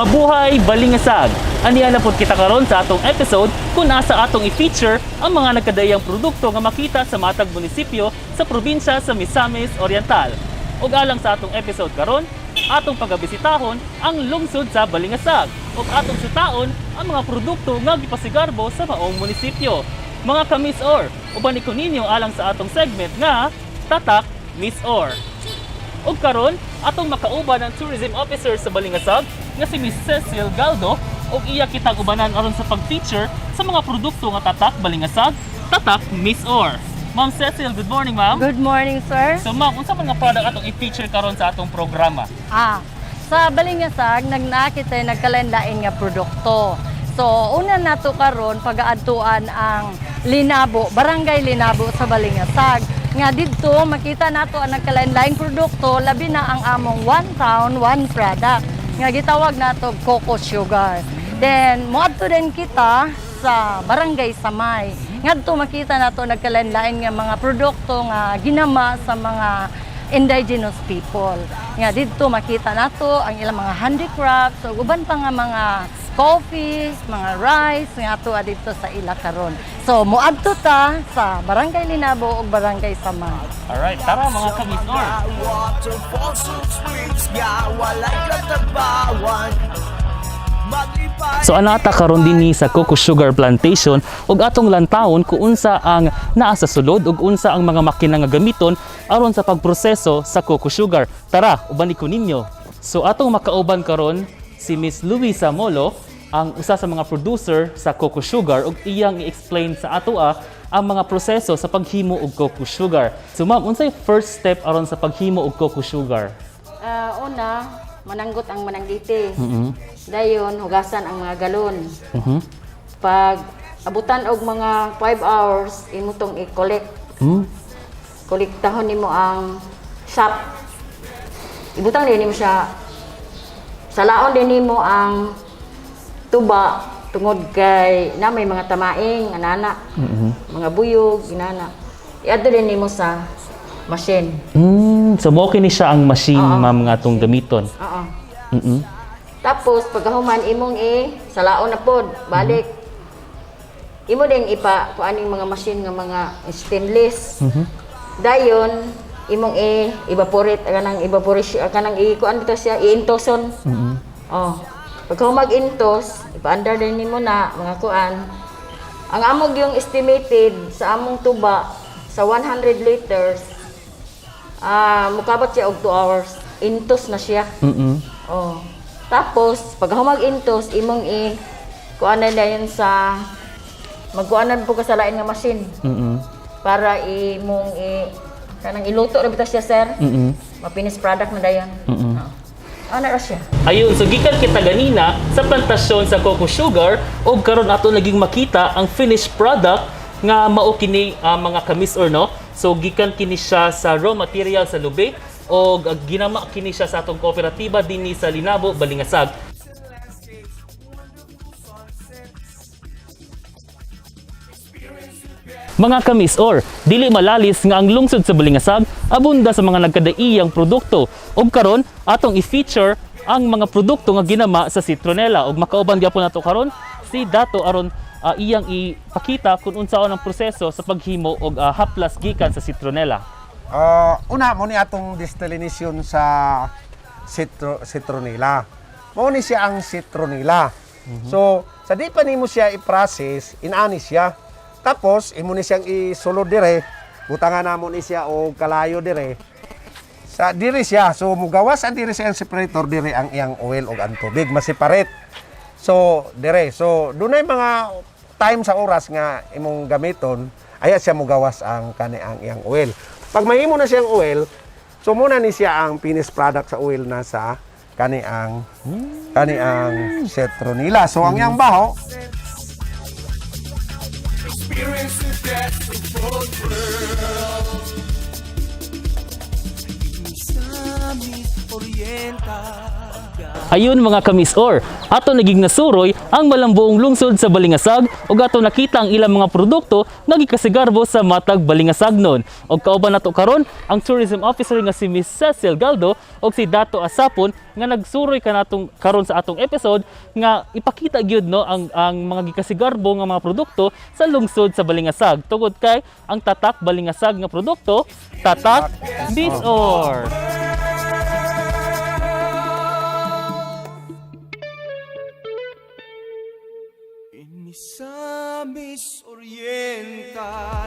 Mabuhay Balingasag! Aniya na pud kita karon sa atong episode kung asa atong i-feature ang mga nagkadaiyang produkto nga makita sa matag munisipyo sa probinsya sa Misamis Oriental. Ug alang sa atong episode karon, atong pagabisitahon ang lungsod sa Balingasag ug atong sutaon ang mga produkto nga gipasigarbo sa maong munisipyo. Mga ka-Miss Or, uban ko ninyo alang sa atong segment nga Tatak Miss Or. Ug karon atong makauban ang tourism officer sa Balingasag nga si Miss Cecil Galdo ug iya kitang ubanan aron sa pag-feature sa mga produkto nga tatak Balingasag, tatak Miss Or. Ma'am Cecil, good morning, ma'am. Good morning, sir. So ma'am, unsa man nga product atong i-feature karon sa atong programa? Sa Balingasag, nagnakita nagkalain-lain nga produkto. So, una nato karon pagaadtuan ang Linabo, Barangay Linabo sa Balingasag. Nga didto makita nato ang nagkalain-laing produkto, labi na ang among one town, one product nga gitawag nato coco sugar. Then moadto din kita sa Barangay Samay. Ngadto makita nato nagkalain-lain nga mga produkto nga ginama sa mga indigenous people. Nga didto makita nato ang ilang mga handicrafts ug uban pa nga mga coffee, mga rice nga ato didto sa ila karon. So moadto ta sa Barangay Linabo ug Barangay Samay. Alright, tara mga ka-Miss Or. Waterfalls ug streams nga walay katabawan. Maglipay. So anata karon dinhi sa Coco Sugar Plantation ug atong lantawon kung unsa ang naa sa sulod ug unsa ang mga makina nga gamiton aron sa pagproseso sa coco sugar. Tara, uban ko ninyo. So atong makauban karon si Miss Luisa Molo, ang usa sa mga producer sa coco sugar, ug iyang i-explain sa atoa ang mga proseso sa paghimo og coco sugar. So ma'am, unsay first step aron sa paghimo og coco sugar? Una, mananggot ang mananggiti. Dayon, hugasan ang mga galon. Pag abutan og mga 5 hours, imo tong i-collect. Kolektahon nimo ang sap. Ibutang din nimo siya. Salaon din nimo ang tuba tungod kay na may mga tamaing anana, mga buyog, inana. Iadto din nimo sa machine. So mo kini siya ang machine, ma'am, nga atong gamiton. Oo. Tapos pagkahuman imong i salaon na pod, balik. Imo ding ipa kuaning mga machine nga mga stainless. Dayon imong i evaporate kanang evaporation kanang i kuan bitaw siya iintoson. Oh. Pagka mag-intos, ipa-under din nimo na mga kuan. Ang amog yung estimated sa among tuba sa 100 liters, mukabot siya og 2 hours. Intos na siya. Oh. Tapos, pag humag-intos, imong i kuan na dayon sa magkuanan po ka sa lain nga machine para imong i kanang iluto ra bitaw siya, sir. Mapinis product na dayon. Oh. Ana ra siya. Ayun, so gikan kita ganina sa plantasyon sa coco sugar ug karon ato naging makita ang finished product nga mao kini mga kamis or no. So gikan kini siya sa raw material sa lube og ginama kini siya sa atong kooperatiba dinhi sa Linabo, Balingasag. Mga kamis or, dili malalis nga ang lungsod sa Balingasag abunda sa mga nagkadaiyang produkto. Ug karon atong i-feature ang mga produkto nga ginama sa citronella ug makauban gyapon nato karon si Dato aron iyang ipakita kung unsaon ang proseso sa paghimo og haplas gikan sa citronella. Una mo ni atong distillation sa citronella. Mao ni siya ang citronella. So, sa di pa nimo siya i-process, inani siya. Tapos imo ni siyang isulod dire, butangan namo ni siya og kalayo dire. Sa dire siya, so mugawas ang dire siya ang separator dire ang iyang oil ug ang tubig maseparate. So, dire. So, dunay mga time sa oras nga imong gamiton, aya siya mugawas ang kani ang iyang oil. Pag mahimo na siyang oil, so muna ni siya ang finished product sa oil na sa kani ang citronella. So ang iyang baho, Experience the best of both worlds. Misamis Oriental. Ayun mga kamisor, ato naging nasuroy ang malambuong lungsod sa Balingasag ug ato nakita ang ilang mga produkto nga gikasigarbo sa matag Balingasagnon. Og kauban nato karon ang tourism officer nga si Miss Cecil Galdo ug si Dato Asapon nga nagsuroy kanatong karon sa atong episode nga ipakita gyud no ang mga gikasigarbo nga mga produkto sa lungsod sa Balingasag tungod kay ang tatak Balingasag nga produkto, Tatak Misor. In Misamis Oriental.